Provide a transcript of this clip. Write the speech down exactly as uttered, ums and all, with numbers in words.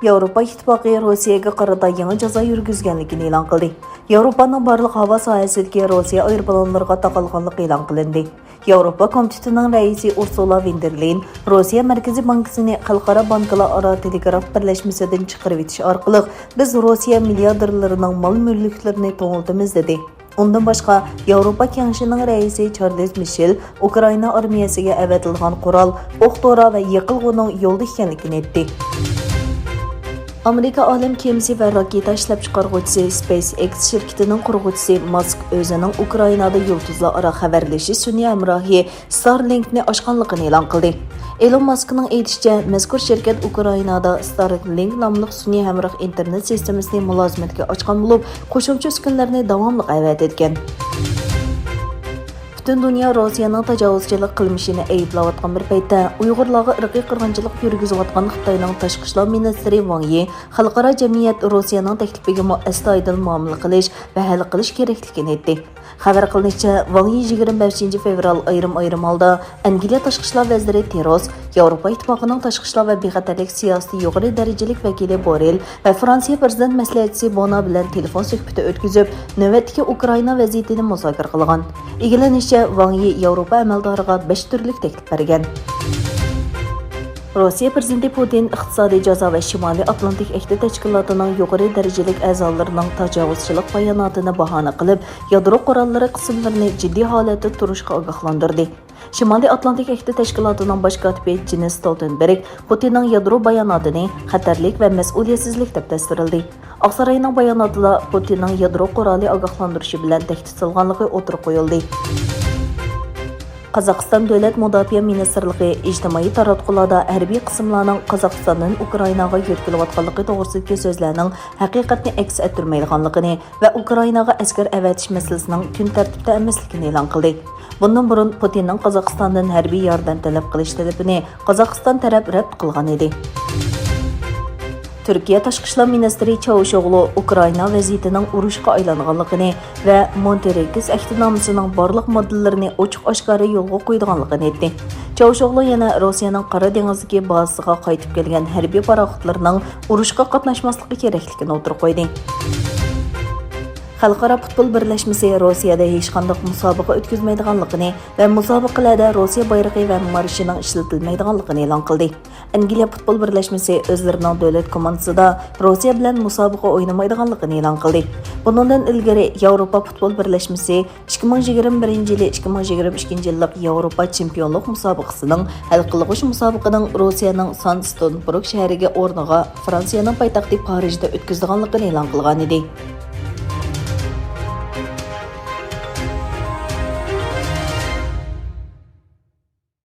ياۋروپا ئىتتىپاقى روسىيەگە قارىتا يېڭى جازا يۈرگۈزگەنلىكىنى ئېلان قىلدى. ياۋروپانىڭ بارلىق ھاۋا ساھەسىدىكى روسىيە ئايروپىلانلىرىغا تاقالغانلىقى ئېلان قىلىندى. ياۋروپا كومىتېتىنىڭ رەئىسى ئۇرسۇلا ۋېن دېر لېيېن روسىيە مەركىزىي بانكىسىنى خەلقئارا بانكىلار ئارا تېلېگراف بىرلەشمىسىدىن چىقىرىۋېتىش ئارقىلىق، بىز روسىيە مىلياردېرلىرىنىڭ مال-مۈلۈكلىرىنى توڭلىتىمىز، دېدى. ئۇندىن باشقا، ياۋروپا كېڭىشىنىڭ رەئىسى چارلىز مىشېل ئۇكرائىنا ئارمىيەسىگە ئەۋەتىلغان قورال، ئوق دورا ۋە يېقىلغۇنىڭ يولدا ئىكەنلىكىنى ئېيتتى. ئامېرىكا ئالەم كېمىسى ۋە راكېتا ئىشلەپچىقارغۇچىسى سپېيس ئېكس شىركىتىنىڭ قۇرغۇچىسى ماسك ئۆزىنىڭ ئۇكرائىنادا يۇلتۇزلار ئارا خەۋەرلىشىش سۈنئىي ھەمراھى ستارلىنكنى ئاچقانلىقىنى ئېلان قىلدى. ئېلون ماسكنىڭ ئېيتىشىچە، مەزكۇر شىركەت ئۇكرائىنادا ستارلىنك ناملىق سۈنئىي ھەمراھ ئىنتېرنېت سىستېمىسىنى مۇلازىمەتكە ئاچقان بولۇپ، قوشۇمچە ئۈسكۈنىلەرنى داۋاملىق ئەۋەتىدىكەن. پۈتۈن دۇنيا روسىيەنىڭ تاجاۋۇزچىلىق قىلمىشىنى ئەيىبلەۋاتقان بىر پەيتتە، ئۇيغۇرلارغا ئىرقىي قىرغىنچىلىق يۈرگۈزۈۋاتقان خىتاينىڭ تاشقى ئىشلار مىنىستىرى ۋاڭ يى خەلقئارا جەمئىيەت روسىيەنىڭ تەكلىپىگىمۇ ئەستايىدىل مۇئامىلە قىلىش ۋە ھەل قىلىش كېرەكلىكىنى ئېيتتى. خەۋەر قىلىنىشىچە، ۋاڭ يى يىگىرمە بەشىنچى فېۋرال ئايرىم-ئايرىم ھالدا ئەنگلىيە تاشقى ئىشلار ۋەزىرى تېروس، ياۋروپا ئىتتىپاقىنىڭ تاشقى ئىشلار ۋە بىخەتەرلىك سىياسىتى يۇقىرى دەرىجىلىك ۋەكىلى بورېل ۋە فرانسىيە پىرېزىدېنت مەسلىھەتچىسى بونا بىلەن تېلېفون سۆھبىتى ئۆتكۈزۈپ، نۆۋەتتىكى ئۇكرائىنا ۋەزىيىتىنى مۇزاكىرە قىلغان. ئىگىلىنىشىچە، ۋاڭ يى ياۋروپا ئەمەلدارىغا بەش تۈرلۈك تەكلىپ بەرگەن. روسىيە پىرېزىدېنتى پۇتىن ئىقتىسادىي جازا ۋە شىمالىي ئاتلانتىك ئەھدى تەشكىلاتىنىڭ يۇقىرى دەرىجىلىك ئەزالىرىنىڭ تاجاۋۇزچىلىق باياناتىنى باھانە قىلىپ، يادرو قوراللىرى قىسىملىرىنى جىددىي ھالەتتە تۇرۇشقا ئاگاھلاندۇردى. شىمالىي ئاتلانتىك ئەھدى تەشكىلاتىنىڭ باش كاتىپى جېنس ستولتېنبېرگ پۇتىننىڭ يادرو باياناتىنى خەتەرلىك ۋە مەسئۇلىيەتسىزلىك دەپ تەسۋىرلىدى. ئاقساراينىڭ باياناتىدا پۇتىننىڭ يادرو قورالى ئاگاھلاندۇرۇشى بىلەن تەھدىت سالغانلىقى ئوتتۇرىغا قويۇلدى. قازاقىستان دۆلەت مۇداپىئە مىنىستىرلىقى ئىجتىمائىي تاراتقۇلادا ھەربىي قىسىملارنىڭ قازاقىستاندىن ئۇكرائىناغا يۆتكىلىۋاتقانلىقى توغرىسىدىكى سۆزلەرنىڭ ھەقىقەتنى ئەكس ئەتتۈرمەيدىغانلىقىنى ۋە ئۇكرائىناغا ئەسكەر ئەۋەتىش مەسىلىسىنىڭ كۈن تەرتىپتە ئەمەسلىكىنى ئېلان قىلدى. بۇندىن بۇرۇن پۇتىننىڭ قازاقىستاندىن ھەربىي ياردەم تەلەپ قىلىش تەلىپىنى قازاقىستان تەرەپ رەت قىلغان ئىدى. تۈركىيە تاشقى ئىشلار مىنىستىرى چاۋۇشئوغلۇ ئۇكرائىنا ۋەزىيىتىنىڭ ئۇرۇشقا ئايلانغانلىقىنى ۋە مونترېگس ئەھدىنامىسىنىڭ بارلىق ماددىلىرىنى ئوچۇق-ئاشكارا يولغا قويىدىغانلىقىنى ئېيتتى. چاۋۇشئوغلۇ يەنە روسىيەنىڭ قارا دېڭىزدىكى بازىسىغا قايتىپ كەلگەن ھەربىي پاراخوتلىرىنىڭ ئۇرۇشقا قاتناشماسلىقى كېرەكلىكىنى ئوتتۇرىغا قويدى. خەلقئارا پۇتبول بىرلەشمىسى روسىيەدە ھېچقانداق مۇسابىقە ئۆتكۈزمەيدىغانلىقىنى ۋە مۇسابىقىلەردە روسىيە بايرىقى ۋە مارشىنىڭ ئىشلىتىلمەيدىغانلىقىنى ئېلان قىلدى. ئەنگلىيە پۇتبول بىرلەشمىسى ئۆزلىرىنىڭ دۆلەت كوماندىسىدا روسىيە بىلەن مۇسابىقە ئوينىمايدىغانلىقىنى ئېلان قىلدى. بۇنىڭدىن ئىلگىرى ياۋروپا پۇتبول بىرلەشمىسى ئىككى مىڭ يىگىرمە بىرىنچى يىلى ئىككى مىڭ يىگىرمە ئىككىنچى يىللىق ياۋروپا چېمپىيونلۇق مۇسابىقىسىنىڭ ھەل قىلغۇچ مۇسابىقىنىڭ روسىيەنىڭ سانت ستېتېنبۇرگ شەھىرىگە ئورنىغا فرانسىيەنىڭ پايتەختى پارىژدا ئۆتكۈزىدىغانلىقىنى ئېلان قىلغانىدى.